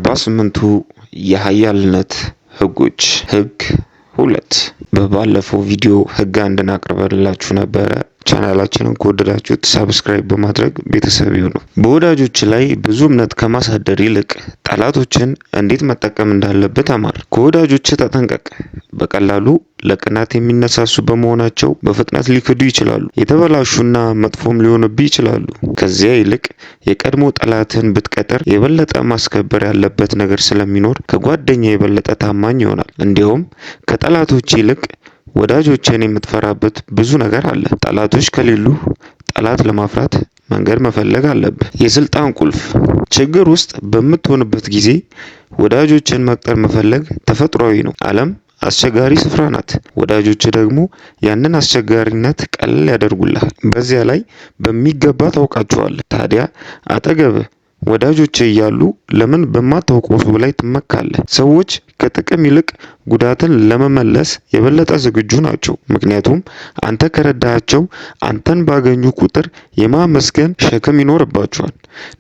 48ቱ የሀያልነት ህጎች ህግ 2። በባለፈው ቪዲዮ ህግ 1ን አቅርበንላችሁ ነበረ። ቻናላችንን ከወደዳችሁት subscribe በማድረግ ቤተሰብ ይሁኑ። በወዳጆች ላይ ብዙ እምነት ከማሳደር ይልቅ ጠላቶችን እንዴት መጠቀም እንዳለብህ ተማር። ከወዳጆች ተጠንቀቅ። በቀላሉ ለቅናት የሚነሳሱ በመሆናቸው በፍጥነት ሊክዱ ይችላሉ። የተበላሹና መጥፎም ሊሆንብህ ይችላሉ። ከዚያ ይልቅ የቀድሞ ጠላትህን ብትቀጥር የበለጠ ማስከበር ያለበት ነገር ስለሚኖር ከጓደኛ የበለጠ ታማኝ ይሆናል። እንዲሁም ከጠላቶች ይልቅ ወዳጆችን የምትፈራበት ብዙ ነገር አለ። ጠላቶች ከሌሉ ጠላት ለማፍራት መንገድ መፈለግ አለብህ። የስልጣን ቁልፍ። ችግር ውስጥ በምትሆንበት ጊዜ ወዳጆችን መቅጠር መፈለግ ተፈጥሯዊ ነው። ዓለም አስቸጋሪ ስፍራ ናት። ወዳጆች ደግሞ ያንን አስቸጋሪነት ቀለል ያደርጉልሃል። በዚያ ላይ በሚገባ ታውቃቸዋለህ። ታዲያ አጠገብህ ወዳጆች እያሉ ለምን በማታውቀው ሰው ላይ ትመካለህ? ሰዎች ከጥቅም ይልቅ ጉዳትን ለመመለስ የበለጠ ዝግጁ ናቸው። ምክንያቱም አንተ ከረዳሃቸው አንተን ባገኙ ቁጥር የማመስገን ሸክም ይኖርባቸዋል።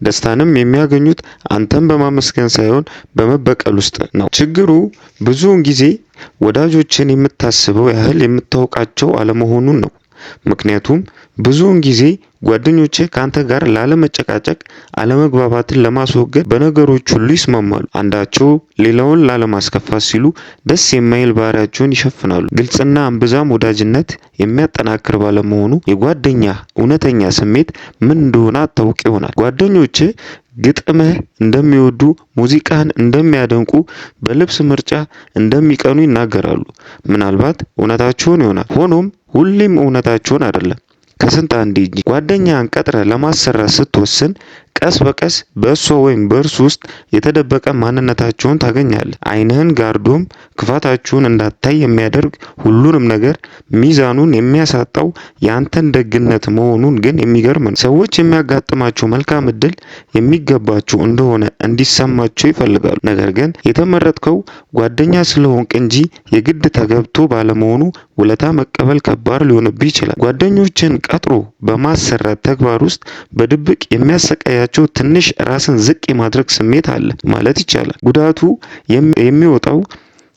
ደስታንም የሚያገኙት አንተን በማመስገን ሳይሆን በመበቀል ውስጥ ነው። ችግሩ ብዙውን ጊዜ ወዳጆችን የምታስበው ያህል የምታውቃቸው አለመሆኑን ነው። ምክንያቱም ብዙውን ጊዜ ጓደኞቼ ካንተ ጋር ላለመጨቃጨቅ፣ አለመግባባትን ለማስወገድ በነገሮች ሁሉ ይስማማሉ። አንዳቸው ሌላውን ላለማስከፋት ሲሉ ደስ የማይል ባህሪያቸውን ይሸፍናሉ። ግልጽና እምብዛም ወዳጅነት የሚያጠናክር ባለመሆኑ የጓደኛ እውነተኛ ስሜት ምን እንደሆነ አታውቅ ይሆናል። ጓደኞቼ ግጥምህ እንደሚወዱ፣ ሙዚቃህን እንደሚያደንቁ፣ በልብስ ምርጫ እንደሚቀኑ ይናገራሉ። ምናልባት እውነታቸውን ይሆናል። ሆኖም ሁሌም እውነታቸውን አይደለም። ከስንት አንዴ እንጂ። ጓደኛህን ቀጥረህ ለማሰራት ስትወስን ቀስ በቀስ በእሷ ወይም በእርሱ ውስጥ የተደበቀ ማንነታቸውን ታገኛለህ። ዓይንህን ጋርዶም ክፋታቸውን እንዳታይ የሚያደርግ ሁሉንም ነገር ሚዛኑን የሚያሳጣው የአንተን ደግነት መሆኑን ግን የሚገርም ነው። ሰዎች የሚያጋጥማቸው መልካም እድል የሚገባቸው እንደሆነ እንዲሰማቸው ይፈልጋሉ። ነገር ግን የተመረጥከው ጓደኛ ስለሆንክ እንጂ የግድ ተገብቶ ባለመሆኑ ውለታ መቀበል ከባድ ሊሆንብህ ይችላል። ጓደኞችን ቀጥሮ በማሰራት ተግባር ውስጥ በድብቅ የሚያሰቃያቸው ትንሽ ራስን ዝቅ የማድረግ ስሜት አለ ማለት ይቻላል። ጉዳቱ የሚወጣው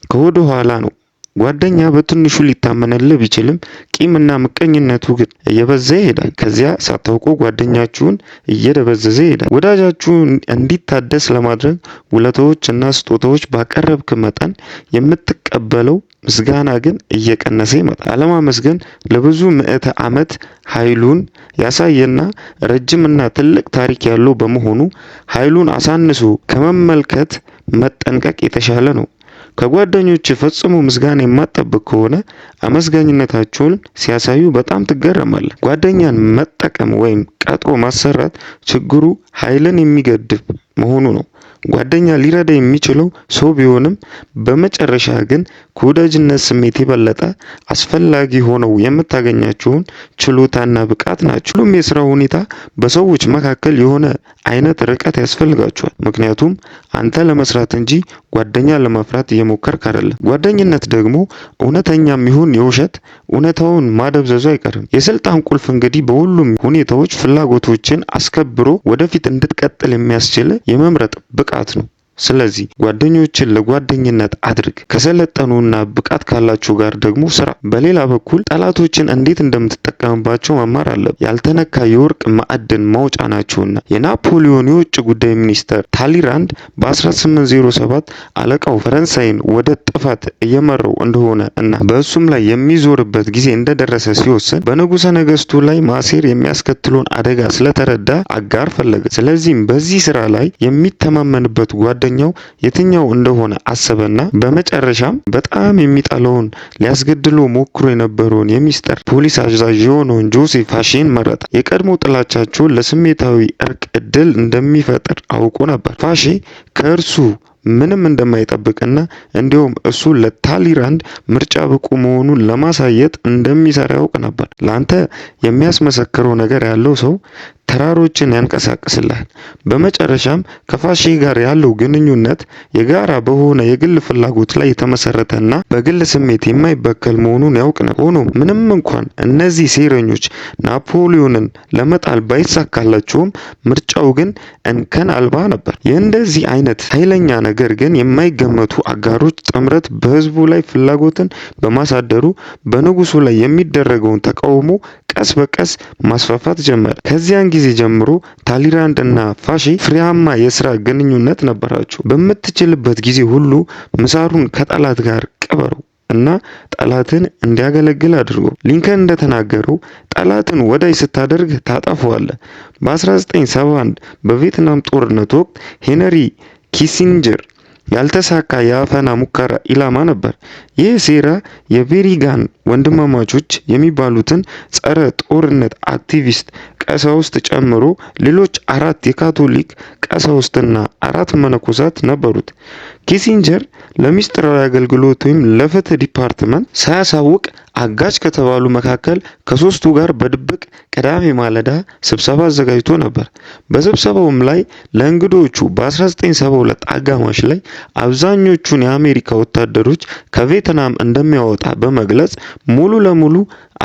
ከወደ ኋላ ነው። ጓደኛ በትንሹ ሊታመንልህ ቢችልም ቂምና ምቀኝነቱ ግን እየበዛ ይሄዳል። ከዚያ ሳታውቀው ጓደኛችሁን እየደበዘዘ ይሄዳል። ወዳጃችሁን እንዲታደስ ለማድረግ ውለታዎች እና ስጦታዎች ባቀረብክ መጠን የምትቀበለው ምስጋና ግን እየቀነሰ ይመጣል። አለማመስገን ለብዙ ምዕተ ዓመት ኃይሉን ያሳየና ረጅምና ትልቅ ታሪክ ያለው በመሆኑ ኃይሉን አሳንሶ ከመመልከት መጠንቀቅ የተሻለ ነው። ከጓደኞች ፈጽሞ ምስጋና የማትጠብቅ ከሆነ አመስጋኝነታቸውን ሲያሳዩ በጣም ትገረማለህ። ጓደኛን መጠቀም ወይም ቀጥሮ ማሰራት ችግሩ ኃይልን የሚገድብ መሆኑ ነው። ጓደኛ ሊረዳ የሚችለው ሰው ቢሆንም በመጨረሻ ግን ከወዳጅነት ስሜት የበለጠ አስፈላጊ ሆነው የምታገኛቸውን ችሎታና ብቃት ናቸው። ሁሉም የስራ ሁኔታ በሰዎች መካከል የሆነ አይነት ርቀት ያስፈልጋቸዋል። ምክንያቱም አንተ ለመስራት እንጂ ጓደኛ ለማፍራት እየሞከርክ አይደለም። ጓደኝነት ደግሞ እውነተኛም ይሁን የውሸት እውነታውን ማደብዘዙ አይቀርም። የስልጣን ቁልፍ እንግዲህ በሁሉም ሁኔታዎች ፍላጎቶችን አስከብሮ ወደፊት እንድትቀጥል የሚያስችል የመምረጥ ብቃት ነው። ስለዚህ ጓደኞችን ለጓደኝነት አድርግ። ከሰለጠኑና ብቃት ካላቸው ጋር ደግሞ ስራ። በሌላ በኩል ጠላቶችን እንዴት እንደምትጠቀምባቸው መማር አለብህ። ያልተነካ የወርቅ ማዕድን ማውጫ ናቸውና። የናፖሊዮን የውጭ ጉዳይ ሚኒስተር ታሊራንድ በ1807 አለቃው ፈረንሳይን ወደ ጥፋት እየመራው እንደሆነ እና በእሱም ላይ የሚዞርበት ጊዜ እንደደረሰ ሲወስን በንጉሰ ነገስቱ ላይ ማሴር የሚያስከትለውን አደጋ ስለተረዳ አጋር ፈለገ። ስለዚህም በዚህ ስራ ላይ የሚተማመንበት ጓደኛው የትኛው እንደሆነ አሰበና በመጨረሻም በጣም የሚጠላውን ሊያስገድለው ሞክሮ የነበረውን የሚስጥር ፖሊስ አዛዥ የሆነውን ጆሴፍ ፋሼን መረጠ። የቀድሞ ጥላቻቸውን ለስሜታዊ እርቅ እድል እንደሚፈጥር አውቆ ነበር። ፋሼ ከእርሱ ምንም እንደማይጠብቅና እንዲሁም እሱ ለታሊራንድ ምርጫ ብቁ መሆኑን ለማሳየት እንደሚሰራ ያውቅ ነበር። ለአንተ የሚያስመሰክረው ነገር ያለው ሰው ተራሮችን ያንቀሳቅስልሃል። በመጨረሻም ከፋሼ ጋር ያለው ግንኙነት የጋራ በሆነ የግል ፍላጎት ላይ የተመሰረተና በግል ስሜት የማይበከል መሆኑን ያውቅ ነበር። ሆኖም ምንም እንኳን እነዚህ ሴረኞች ናፖሊዮንን ለመጣል ባይሳካላቸውም ምርጫው ግን እንከን አልባ ነበር። የእንደዚህ አይነት ኃይለኛ ነገር ግን የማይገመቱ አጋሮች ጥምረት በህዝቡ ላይ ፍላጎትን በማሳደሩ በንጉሱ ላይ የሚደረገውን ተቃውሞ ቀስ በቀስ ማስፋፋት ጀመረ። ከዚያን ጊዜ ጀምሮ ታሊራንድ እና ፋሼ ፍሬያማ የስራ ግንኙነት ነበራቸው። በምትችልበት ጊዜ ሁሉ ምሳሩን ከጠላት ጋር ቅበረው እና ጠላትን እንዲያገለግል አድርገው። ሊንከን እንደተናገረው ጠላትን ወዳጅ ስታደርግ ታጠፋዋለህ። በ1971 በቪየትናም ጦርነት ወቅት ሄነሪ ኪሲንጀር ያልተሳካ የአፈና ሙከራ ኢላማ ነበር። ይህ ሴራ የቤሪጋን ወንድማማቾች የሚባሉትን ጸረ ጦርነት አክቲቪስት ቀሳውስት ጨምሮ ሌሎች አራት የካቶሊክ ቀሳውስትና አራት መነኮሳት ነበሩት። ኪሲንጀር ለሚስጥራዊ አገልግሎት ወይም ለፍትህ ዲፓርትመንት ሳያሳውቅ አጋች ከተባሉ መካከል ከሶስቱ ጋር በድብቅ ቅዳሜ ማለዳ ስብሰባ አዘጋጅቶ ነበር። በስብሰባውም ላይ ለእንግዶቹ በ1972 አጋማሽ ላይ አብዛኞቹን የአሜሪካ ወታደሮች ከቬትናም እንደሚያወጣ በመግለጽ ሙሉ ለሙሉ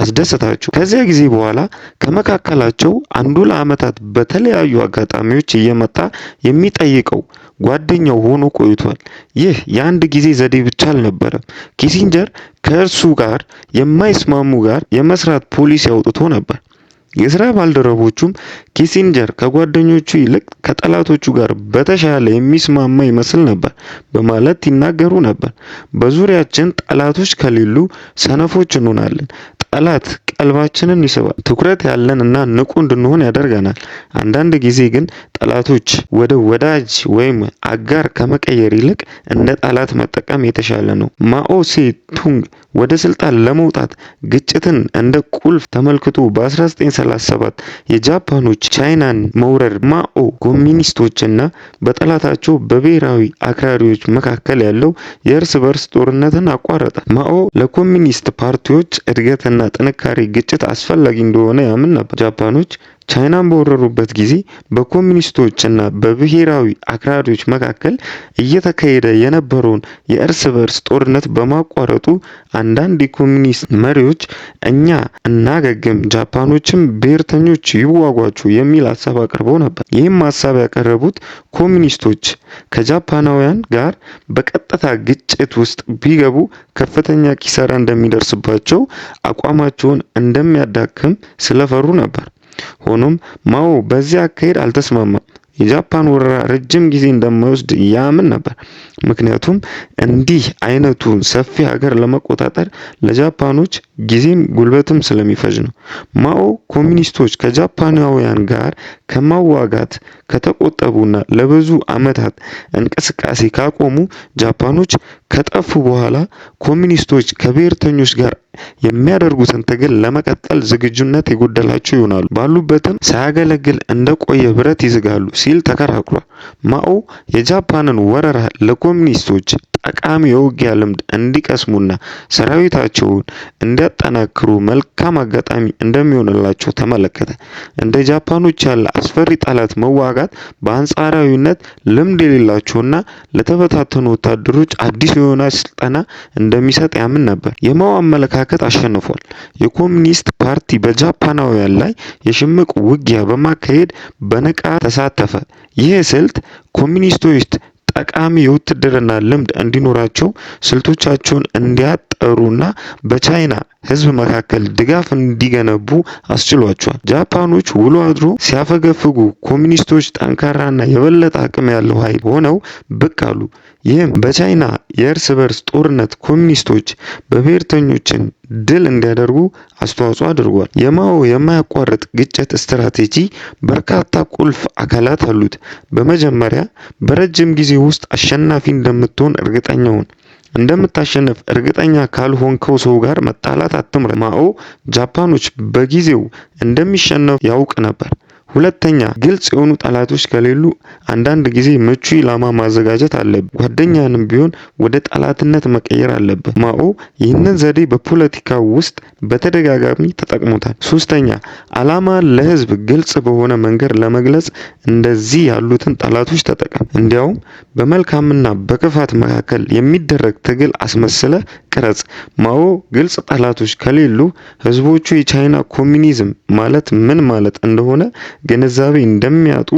አስደሰታቸው። ከዚያ ጊዜ በኋላ ከመካከላቸው አንዱ ለዓመታት በተለያዩ አጋጣሚዎች እየመጣ የሚጠይቀው ጓደኛው ሆኖ ቆይቷል። ይህ የአንድ ጊዜ ዘዴ ብቻ አልነበረም። ኪሲንጀር ከእርሱ ጋር የማይስማሙ ጋር የመስራት ፖሊሲ አውጥቶ ነበር። የስራ ባልደረቦቹም ኪሲንጀር ከጓደኞቹ ይልቅ ከጠላቶቹ ጋር በተሻለ የሚስማማ ይመስል ነበር በማለት ይናገሩ ነበር። በዙሪያችን ጠላቶች ከሌሉ ሰነፎች እንሆናለን። ጠላት ቀልባችንን ይስባል፣ ትኩረት ያለን እና ንቁ እንድንሆን ያደርገናል። አንዳንድ ጊዜ ግን ጠላቶች ወደ ወዳጅ ወይም አጋር ከመቀየር ይልቅ እንደ ጠላት መጠቀም የተሻለ ነው። ማኦ ሴ ቱንግ ወደ ስልጣን ለመውጣት ግጭትን እንደ ቁልፍ ተመልክቶ በ1937 የጃፓኖች ቻይናን መውረር ማኦ ኮሚኒስቶችና በጠላታቸው በብሔራዊ አክራሪዎች መካከል ያለው የእርስ በርስ ጦርነትን አቋረጠ። ማኦ ለኮሚኒስት ፓርቲዎች እድገትና ጥንካሬ ግጭት አስፈላጊ እንደሆነ ያምን ነበር። ጃፓኖች ቻይናን በወረሩበት ጊዜ በኮሚኒስቶች እና በብሔራዊ አክራሪዎች መካከል እየተካሄደ የነበረውን የእርስ በርስ ጦርነት በማቋረጡ አንዳንድ የኮሚኒስት መሪዎች እኛ እናገግም፣ ጃፓኖችም ብሔርተኞች ይዋጓቸው የሚል ሀሳብ አቅርበው ነበር። ይህም ሀሳብ ያቀረቡት ኮሚኒስቶች ከጃፓናውያን ጋር በቀጥታ ግጭት ውስጥ ቢገቡ ከፍተኛ ኪሳራ እንደሚደርስባቸው፣ አቋማቸውን እንደሚያዳክም ስለፈሩ ነበር። ሆኖም ማኦ በዚህ አካሄድ አልተስማማም። የጃፓን ወረራ ረጅም ጊዜ እንደማይወስድ ያምን ነበር። ምክንያቱም እንዲህ አይነቱን ሰፊ ሀገር ለመቆጣጠር ለጃፓኖች ጊዜም ጉልበትም ስለሚፈጅ ነው። ማኦ ኮሚኒስቶች ከጃፓናውያን ጋር ከማዋጋት ከተቆጠቡና ለብዙ ዓመታት እንቅስቃሴ ካቆሙ ጃፓኖች ከጠፉ በኋላ ኮሚኒስቶች ከብሔርተኞች ጋር የሚያደርጉትን ትግል ለመቀጠል ዝግጁነት የጎደላቸው ይሆናሉ፣ ባሉበትም ሳያገለግል እንደቆየ ብረት ይዝጋሉ ሲል ተከራክሯል። ማኦ የጃፓንን ወረራ ለኮሚኒስቶች ጠቃሚ የውጊያ ልምድ እንዲቀስሙና ሰራዊታቸውን እንዲያጠናክሩ መልካም አጋጣሚ እንደሚሆንላቸው ተመለከተ። እንደ ጃፓኖች ያለ አስፈሪ ጠላት መዋጋት በአንጻራዊነት ልምድ የሌላቸውና ለተበታተኑ ወታደሮች አዲስ የሆነ ስልጠና እንደሚሰጥ ያምን ነበር። የማኦ አመለካከት አሸንፏል። የኮሚኒስት ፓርቲ በጃፓናውያን ላይ የሽምቅ ውጊያ በማካሄድ በንቃት ተሳተፈ። ይህ ስልት ኮሚኒስቶች ጠቃሚ የውትድርና ልምድ እንዲኖራቸው፣ ስልቶቻቸውን እንዲያጠሩና በቻይና ሕዝብ መካከል ድጋፍ እንዲገነቡ አስችሏቸዋል። ጃፓኖች ውሎ አድሮ ሲያፈገፍጉ ኮሚኒስቶች ጠንካራና የበለጠ አቅም ያለው ኃይል ሆነው ብቅ አሉ። ይህም በቻይና የእርስ በርስ ጦርነት ኮሚኒስቶች በብሔርተኞችን ድል እንዲያደርጉ አስተዋጽኦ አድርጓል። የማኦ የማያቋርጥ ግጭት ስትራቴጂ በርካታ ቁልፍ አካላት አሉት። በመጀመሪያ፣ በረጅም ጊዜ ውስጥ አሸናፊ እንደምትሆን እርግጠኛ ሁን። እንደምታሸንፍ እርግጠኛ ካልሆንከው ሰው ጋር መጣላት አትምረጥ። ማኦ ጃፓኖች በጊዜው እንደሚሸነፉ ያውቅ ነበር። ሁለተኛ፣ ግልጽ የሆኑ ጠላቶች ከሌሉ አንዳንድ ጊዜ ምቹ ኢላማ ማዘጋጀት አለብህ። ጓደኛንም ቢሆን ወደ ጠላትነት መቀየር አለብህ። ማኦ ይህንን ዘዴ በፖለቲካ ውስጥ በተደጋጋሚ ተጠቅሞታል። ሶስተኛ፣ ዓላማ ለህዝብ ግልጽ በሆነ መንገድ ለመግለጽ እንደዚህ ያሉትን ጠላቶች ተጠቀም። እንዲያውም በመልካምና በክፋት መካከል የሚደረግ ትግል አስመስለ ቅረጽ። ማኦ ግልጽ ጠላቶች ከሌሉ ህዝቦቹ የቻይና ኮሚኒዝም ማለት ምን ማለት እንደሆነ ግንዛቤ እንደሚያጡ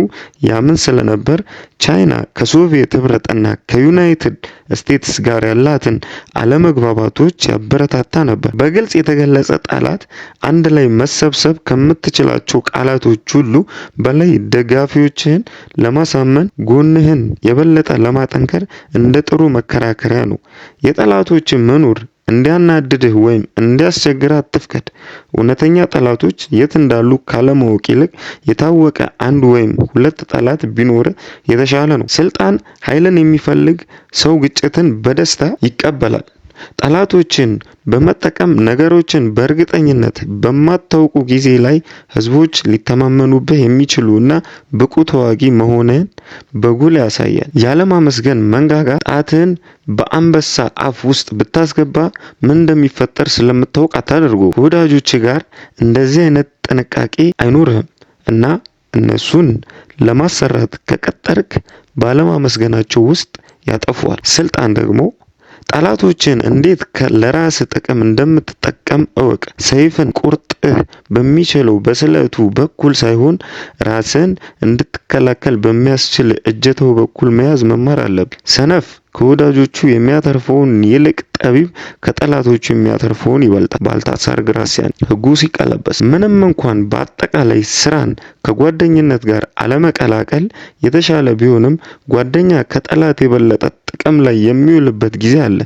ያምን ስለነበር ቻይና ከሶቪየት ህብረት እና ከዩናይትድ ስቴትስ ጋር ያላትን አለመግባባቶች ያበረታታ ነበር። በግልጽ የተገለጸ ጠላት አንድ ላይ መሰብሰብ ከምትችላቸው ቃላቶች ሁሉ በላይ ደጋፊዎችህን ለማሳመን፣ ጎንህን የበለጠ ለማጠንከር እንደ ጥሩ መከራከሪያ ነው። የጠላቶች መኖር እንዲያናድድህ ወይም እንዲያስቸግርህ አትፍቀድ። እውነተኛ ጠላቶች የት እንዳሉ ካለማወቅ ይልቅ የታወቀ አንድ ወይም ሁለት ጠላት ቢኖርህ የተሻለ ነው። ስልጣን ኃይልን የሚፈልግ ሰው ግጭትን በደስታ ይቀበላል። ጠላቶችን በመጠቀም ነገሮችን በእርግጠኝነት በማታውቁ ጊዜ ላይ ህዝቦች ሊተማመኑብህ የሚችሉ እና ብቁ ተዋጊ መሆንህን በጉልህ ያሳያል። ያለማመስገን መንጋጋ ጣትህን በአንበሳ አፍ ውስጥ ብታስገባ ምን እንደሚፈጠር ስለምታውቅ አታደርገው። ከወዳጆች ጋር እንደዚህ አይነት ጥንቃቄ አይኖርህም እና እነሱን ለማሰራት ከቀጠርክ ባለማመስገናቸው ውስጥ ያጠፉሃል። ስልጣን ደግሞ ጠላቶችን እንዴት ለራስ ጥቅም እንደምትጠቀም እወቅ። ሰይፍን ቁርጥህ በሚችለው በስለቱ በኩል ሳይሆን ራስን እንድትከላከል በሚያስችል እጀታው በኩል መያዝ መማር አለብህ። ሰነፍ ከወዳጆቹ የሚያተርፈውን ይልቅ ጠቢብ ከጠላቶቹ የሚያተርፈውን ይበልጣል። ባልታሳር ግራሲያን። ህጉ ሲቀለበስ ምንም እንኳን በአጠቃላይ ስራን ከጓደኝነት ጋር አለመቀላቀል የተሻለ ቢሆንም ጓደኛ ከጠላት የበለጠ ጥቅም ላይ የሚውልበት ጊዜ አለ።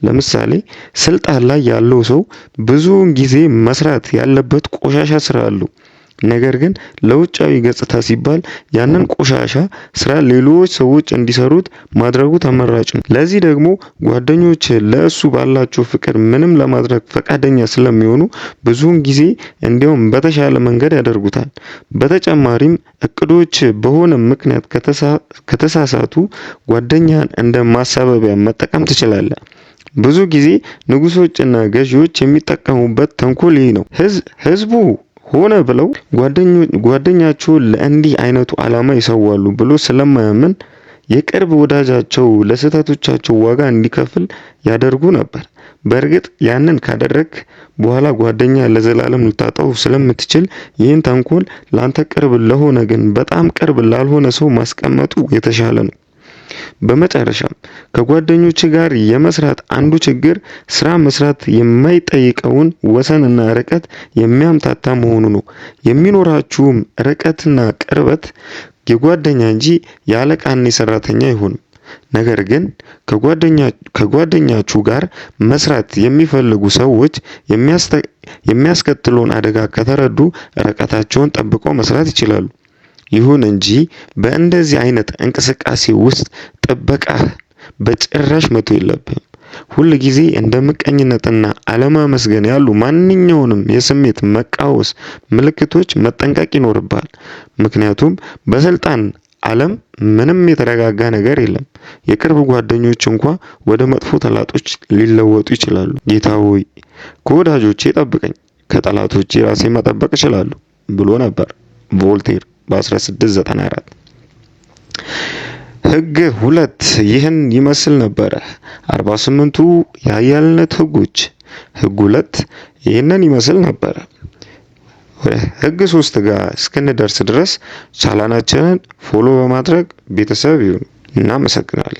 ለምሳሌ ስልጣን ላይ ያለው ሰው ብዙውን ጊዜ መስራት ያለበት ቆሻሻ ስራ አለው። ነገር ግን ለውጫዊ ገጽታ ሲባል ያንን ቆሻሻ ስራ ሌሎች ሰዎች እንዲሰሩት ማድረጉ ተመራጭ ነው። ለዚህ ደግሞ ጓደኞች ለእሱ ባላቸው ፍቅር ምንም ለማድረግ ፈቃደኛ ስለሚሆኑ ብዙውን ጊዜ እንዲያውም በተሻለ መንገድ ያደርጉታል። በተጨማሪም እቅዶች በሆነ ምክንያት ከተሳሳቱ ጓደኛህን እንደ ማሳበቢያ መጠቀም ትችላለህ። ብዙ ጊዜ ንጉሶችና ገዢዎች የሚጠቀሙበት ተንኮል ይህ ነው። ህዝቡ ሆነ ብለው ጓደኛቸውን ለእንዲህ አይነቱ ዓላማ ይሰዋሉ ብሎ ስለማያምን የቅርብ ወዳጃቸው ለስህተቶቻቸው ዋጋ እንዲከፍል ያደርጉ ነበር። በእርግጥ ያንን ካደረግክ በኋላ ጓደኛ ለዘላለም ልታጣው ስለምትችል ይህን ተንኮል ላንተ ቅርብ ለሆነ ግን በጣም ቅርብ ላልሆነ ሰው ማስቀመጡ የተሻለ ነው። በመጨረሻም ከጓደኞች ጋር የመስራት አንዱ ችግር ስራ መስራት የማይጠይቀውን ወሰንና ርቀት የሚያምታታ መሆኑ ነው። የሚኖራችሁም ርቀትና ቅርበት የጓደኛ እንጂ የአለቃና የሰራተኛ አይሆንም። ነገር ግን ከጓደኛችሁ ጋር መስራት የሚፈልጉ ሰዎች የሚያስከትለውን አደጋ ከተረዱ ርቀታቸውን ጠብቀው መስራት ይችላሉ። ይሁን እንጂ በእንደዚህ አይነት እንቅስቃሴ ውስጥ ጥበቃህ በጭራሽ መተው የለብህም። ሁል ጊዜ እንደ ምቀኝነትና አለማመስገን ያሉ ማንኛውንም የስሜት መቃወስ ምልክቶች መጠንቀቅ ይኖርብሃል። ምክንያቱም በስልጣን ዓለም ምንም የተረጋጋ ነገር የለም። የቅርብ ጓደኞች እንኳ ወደ መጥፎ ጠላቶች ሊለወጡ ይችላሉ። ጌታ ሆይ ከወዳጆቼ ጠብቀኝ፣ ከጠላቶቼ ራሴ መጠበቅ እችላለሁ ብሎ ነበር ቮልቴር በ1694። ህግ ሁለት ይህን ይመስል ነበረ። 48ቱ የኃያልነት ህጎች። ህግ ሁለት ይህንን ይመስል ነበረ። ወደ ህግ ሶስት ጋር እስክንደርስ ድረስ ቻናላችንን follow በማድረግ ቤተሰብ ይሁኑ። እናመሰግናለን።